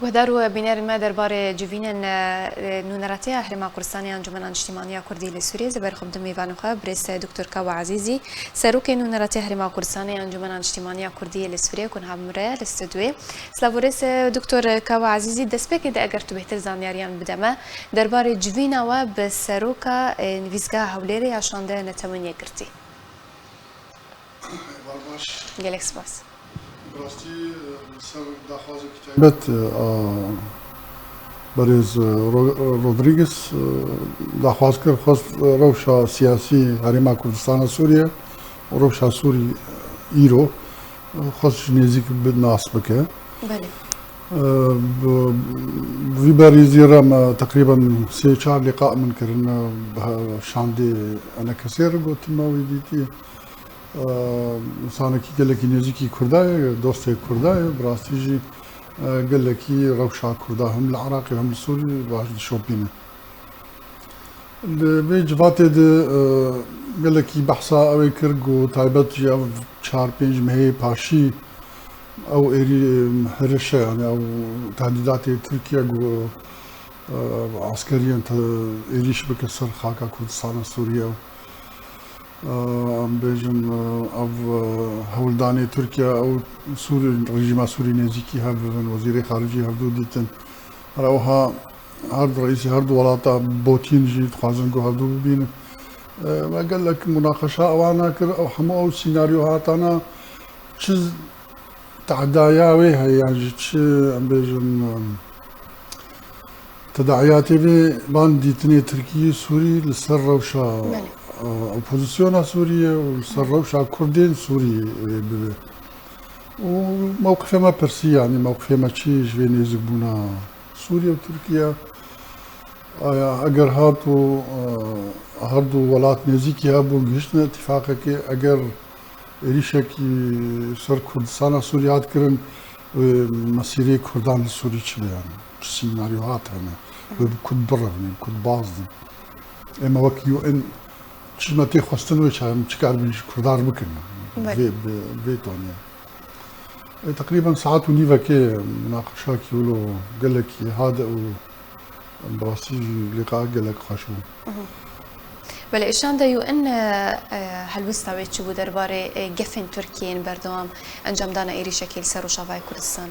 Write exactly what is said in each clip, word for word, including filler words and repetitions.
Guhdar û bînerên me derbarê civînên, e, nûneratiya Herêma Kurdistanê ya Encûmena Niştimanî ya Kurdî li Sûriyê, zê berxwe bidim mêvanê xwe, birêz Doktor Kawa Ezîzî, Serokê Nûneratiya Herêma Kurdistanê ya Encûmena Niştimanî ya Kurdî li Sûriyê, ku niha bi min re ye li stûdyoyê. Silav û rêz, e, Doktor Kawa Ezîzî, destpêkê de eger tu bêhtir zanyariyan bide me, derbarê civîna we bi seroka, e, Nivîsgeha Hewlêrê ya Şande Neteweniyê Yekgirtî. Gelek spas. Bi rastî, e, ser daxwazekî taybet, e, a berêz, e, Ro-, Rodriguez, e, daxwaz kir, xwest, e, rewşa siyasî Herêma Kurdistana Sûriye û rewşa Sûrî, e, îro, e, xwest ji nêzîk bi nas bike. Belê. E, bi, bi vî berî zî re me teqrîben sê çar lîqa min kirin, e, bi he-, şandê enekesê re gotin me wî dîtî. E, însanekî gelekî nêzîkî Kurda ye, dostê Kurda ye, bi rastî jî, e, gelekî rewşa Kurda hem li Iraqê hem li Sûrî baş dişopîne. Li vê civatê de, e, gelekî behsa ew ê kir ku taybet jî ev çar pênc mehê paşî ew êrî, e, hêriş e, yani ew tehdîdatê Tirkiye ku, e, eskeriyên te êrîş bike ser xaka Kurdistana Sûriye. Em bêjin, ev hewldanê Tirkiye û Sûrî, rejîma Sûrî nêzîkî hev bibin, wezîrê xaricî hevdû dîtin. Her wiha her du reîsê her du welata botîn jî dixwazin ku hevdû bibînin. Me gelek munaqeşa ewana kir, ew hemû ew sînaryo hatana çi tehdaya wê heye, yan jî çi, em bêjin, em, tedayatê vê van dîtinê Tirkî, Sûrî li ser rewşa, Belê. e, opozisyona Sûriyê û li ser rewşa Kurdên Sûrî, e, bibe. Û mewqifê me pirsî, yanî mewqifê me çi ji vê nêzikbûna Sûriye û Tirkiye? Aya eger hat û, e, her du welat nêzîkî hebûn, gihiştine îtîfaqekê, eger êrîşekî ser Kurdistana Sûrî hat kirin, wê mesîrê Kurdan li Sûrî çi be, yanî çi sînaryohat hene, wê bi ku birevne, bi ku bazne. Ême wek U N çi me tê xwestin wê çaye, em çi karibin ji Kurdan bikin, Belê. vê, bi, vê tonê. E, teqrîben saet û nîvekê munaqeşakî wilo gelekî hade û bi rastî jî lîqa gelek xweş bû. Mhm. Belê, îşan de U N, e, e, helwesta wê çi bû derbarê, e, gefên Tirkiyeyên berdewam encamdana êrîşekê li ser Rojavayê Kurdistan?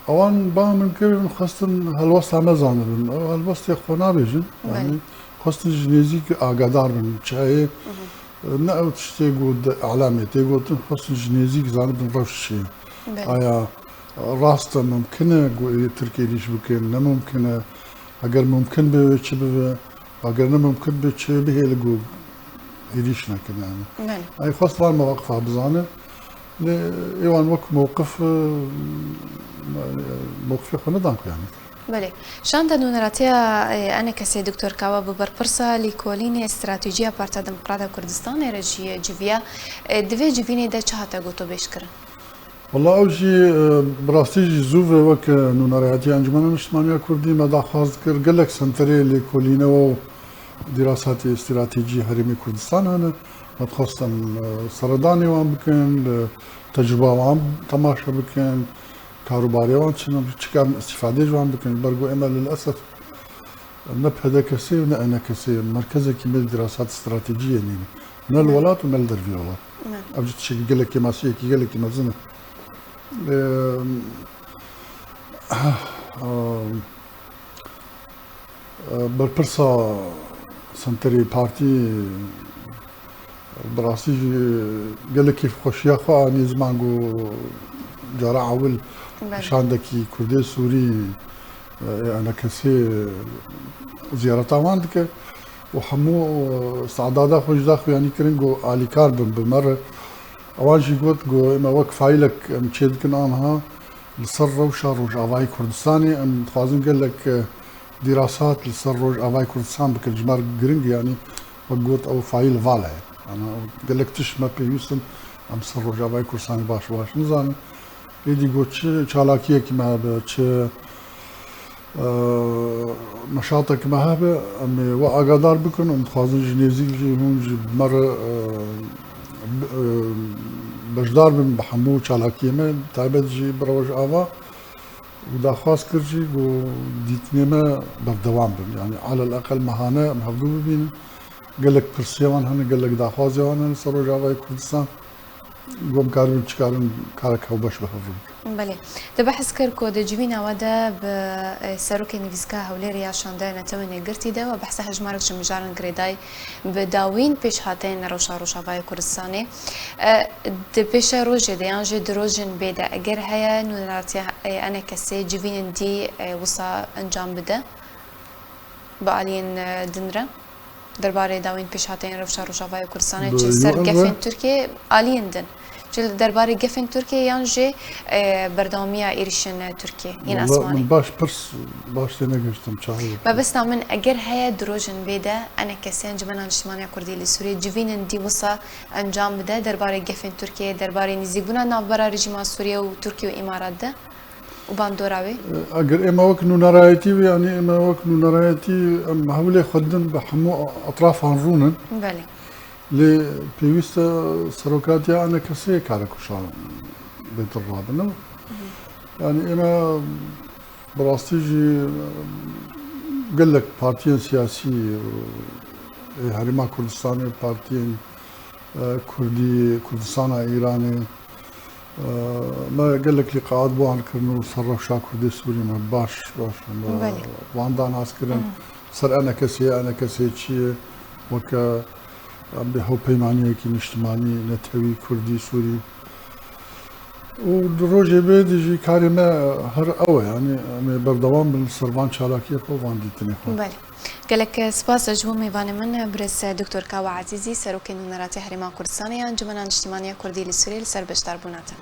Ewan ba min kir, min xwestin helwesta me zanibin. Ew helwestê xwe nabêjin. Belê. Yanî xwestin ji nêzîk agadar bin. Çayê, Mhm. ne ew tiştê ku di elamê tê gotin, xwestin ji nêzîk zanibin rewş çi ye. Belê. Aya rast e, mimkin e ku ê-, Tirk êrîş bikin, ne mimkin e. Eger mimkin be wê çi bibe, eger ne mimkin be çi bihêle ku êrîş nekin yani. Belê. Ay xwest van mewaqifa bizane. Lê êwan wek mewqif, e, mewqifê xwe nedan ku yani. Belê. Şanda nûneratiya, e, enekesê Doktor Kawa bi berpirsa lêkolînê stratejiya Partiya Demokrata Kurdistanê re jî civiya. E, di vê civînê de çi hate gotobêjkirin? Wela ew jî, e, bi rastî jî zû ve wek, e, nûneratiya Encûmena Niştimaniya Kurdî me daxwaz kir gelek senterê lêkolîne û dîrasatê stratejî herêmê Kurdistan hene. Me dixwest em, e, seredanê wan bikin, li tecrûba wan temaşe bikin, karûbarê wan çi ne, çi karin îstîfadê ji wan bikin. Ji ber ku ême lilesef ne P D K S û ne E N K S merkezekî me li dîrasat stratejiyê nîne. Ne li welat û ne li dervî welat. Ne. Ev jî tiştekî gelek kêmasiyekî gelekî mezin e. Em, em, Berpirsa Senterê Partî bi rastî jî gelek kêfxweşiya xwe anî ziman ku cara ewil Belê. şandekî Kurdê Sûrî, e, enekesê ziyareta wan dike û hemû, e, seadada xwe ji da xwe yanî kirin ku alîkar bin bi me re. Ewan jî got ku ême wek faîlek em çêdikin anha, Li ser rewşa Rojavayê Kurdistanê em dixwazin gelek, e, dîrasat li ser Rojavayê Kurdistan bikin. Ji me re giring e, yanî wek got ew faîl vala ye. Yanî ew gelek tişt me pêwîst in, em ser Rojavayê Kurdistanê baş baş nizanin. Êdî got çi çalakiyekî me hebe, çi, e, meşatek me hebe, em ê we agadar bikin. Em dixwazin ji nêzîk jî hûn ji me re, e, bi-, e, beşdar bin bi hemû çalakiyê me, taybet jî bi Rojava. û daxwaz kir jî ku dîtinê me berdewam bin. Yanî alel eqel mehane em hevdû bibînin. Gelek pirsiyê wan hene, gelek daxwazê wan hene ser Rojavayê Kurdistan. Ku em karibin çi karin karek hewbeş bi hev re bikin. Belê. Te behs kir ku di civîna we de bi, e, serokê nivîska Hewlêrê ya Şandeya Netewên Yekgirtî de we behsa hejmarek ji mijaran girêdayî bi dawîn pêşhateyên rewşa Rojavayê Kurdistanê. E, di pêşerojê de yan jî di rojên bê de eger heye nûneratiya, e, enekesê civînên dî, e, wisa encam bide bi aliyên, e, din re? Derbarê dawîn pêşhateyên rewşa Rojavayê Kurdistanê, çi li ser gefên Tirkiyê, aliyên din, çi li derbarê gefên Tirkiyê yan jî, e, berdewamiya êrîşên Tirkiyê yên esmanî? Min baş pirs, baş tênegihiştim çawa. Mebesta min, eger heye di rojên bê de enekesê Encûmena Niştimaniya Kurdî li Sûriyê civînên dî wisa encam bide derbarê gefên Tirkiyê, derbarê nîzîkbûna navbera rejîma Sûriyê û Tirkiye û Îmarat de? Û bandora wê? Eger ême wek nûnerayetî wê, yanî ême wek nûnerayetî em hewlê xwe din bi hemû etrafan rûnin. Belê. Lê pêwîst e serokatiya enekesê kare ku şan bêtir rabin. Yanî ême bi rastî jî gelek partiyên siyasî ê Herêma Kurdistanê, partiyên, e, Kurdî, Kurdistana Îranê, e, me gelek lîqaat bi wan kirin û ser rewşa Kurdê Sûrî me baş, baş me Belê. wan danas kirin. Hı. Ser enekesê, enekesê çi ye, weke em bê hewpeymaniyekî niştimanî, netewî, Kurdî, Sûrî. Û di rojê bê de jî karê me her ew e, yanî em ê berdewam bin li ser van çalakiyê xwe, van dîtinê xwe. Belê. Gelek spas ji bo mêvanê min, birêz Doktor Kawa Ezîzî, Serokê Nûneratiya Herêma Kurdistanê ya Encûmena Niştimaniya Kurdî li Sûriyê, li ser beşdarbûna te.